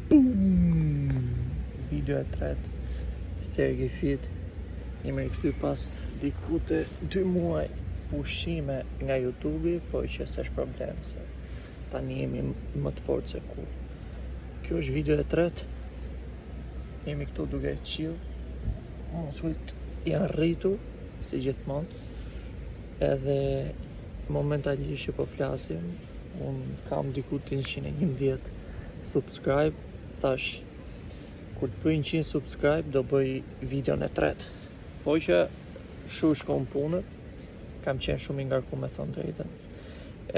Boom! Video e tretë, Sergi Fit. Jemi rikthy pas diku te 2 muaj pushime nga YouTube-i, po që s'është problem se tani jemi më të fortë se kur. Kjo është video e tretë. Jemi këtu duke chill. Muskujt janë rritur si gjithmonë. Edhe momentalisht që po flasim, unë kam diku te 111 subscribe, thash kur të bëj 100 subscribe do bëj videon e tretë. Po që shu shkon punët, kam qenë shumë i ngarku me thonë drejtën.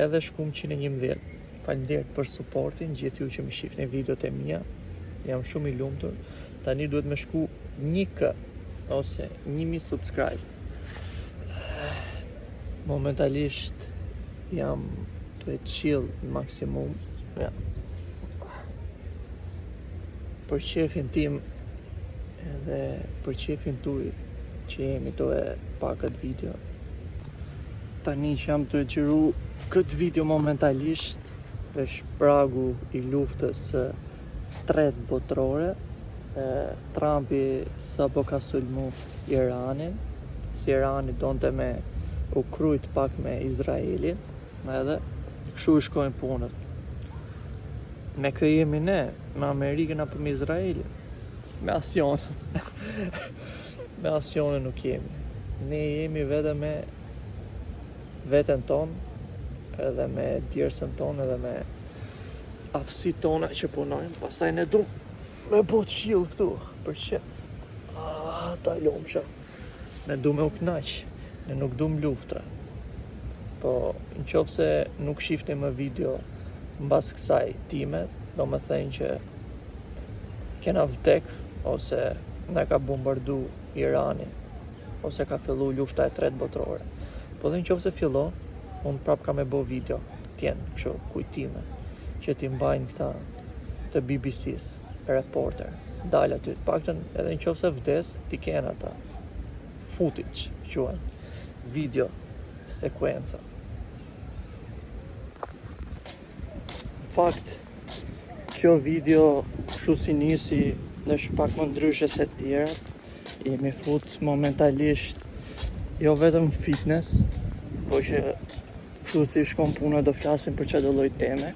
Edhe shkum 111. Faleminderit për suportin, gjithë ju që më shihni videot e mia. Jam shumë i lumtur. Tani duhet me shku 1k ose 1000 subscribe. Momentalisht jam tu e chill në maksimum. Ja. Për qefin tim edhe për qefin tuj që jemi tu e pa këtë video. Tani që jam tu e xhiru këtë video momentalisht është pragu i luftës së tretë botërore. Trumpi sapo ka sulmu Iranin, si Irani donte me u krujt pak me Izraelin, edhe kështu i shkojnë punët. Me kë jemi ne? Me Amerikën apo me Izraelin? Me asnjonën. me asnjonën nuk jemi. Ne jemi vetëm me veten tonë, edhe me djersën tonë, edhe me aftësitë tona që punojmë. Pastaj ne dum me bo chill këtu, për qef. Ah, ta lumsha. Ne du me u knaq, ne nuk dum luftra. Po, në qofë se nuk shifni më video mbas kësaj time, do me thënë që kena vdek, ose na ka bombardu Irani, ose ka fillu lufta e tretë botërore. Po dhe në qofë se fillo, unë prap kam e bo video, t'jenë kështu kujtime, që t'i mbajnë këta të BBC-s, reporter, dal aty, të paktën edhe në qofë se vdes, t'i kenë ata footage, quhen, video, sekuenca. Në fakt, kjo video kështu si nisi është pak më ndryshe se të tjerat. Jemi fut momentalisht jo vetëm fitness, po që kështu si shkon puna do flasim për çdo lloj teme,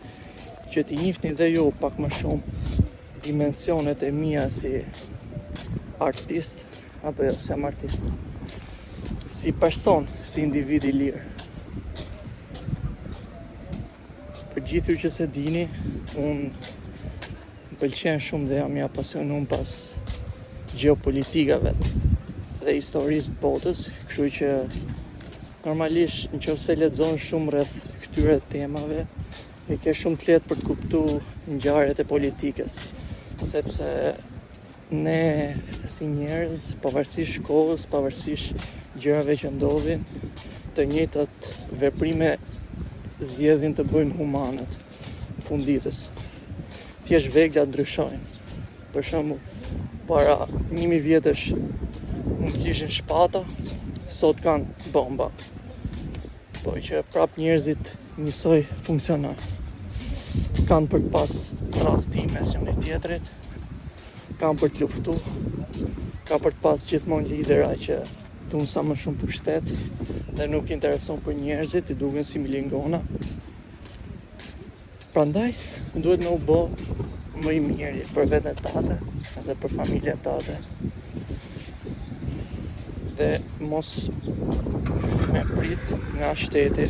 që t'i njihni dhe ju pak më shumë dimensionet e mia si artist, apo jo, si jam artist, si person, si individ i lirë. Për gjithë ju që se dini, unë më pëlqen shumë dhe jam i apasionum pas gjeopolitikave dhe historisë të botës, kështu që normalisht në qoftë se lexon shumë rreth këtyre temave, e ke shumë të lehtë për të kuptu ngjarjet e politikës, sepse ne si njerëz, pavarësisht kohës, pavarësisht gjërave që ndodhin, të njëjtat veprime zgjedhin të bëjnë humanët në fund ditës. Thjesht veglat ndryshojnë. Për shembull, para 1000 vjetësh mund të kishin shpata, sot kanë bomba. Po që prap njerëzit njësoj funksionojnë. Kanë për të pas tradhti mes njëri tjetrit, kanë për të luftu, ka për të pas gjithmonë lidera që duan sa më shumë pushtet dhe nuk intereson për njerëzit, i duken si milingona. Prandaj duhet me u bë më i miri për veten tate edhe për familjen tate. Dhe mos me prit nga shteti.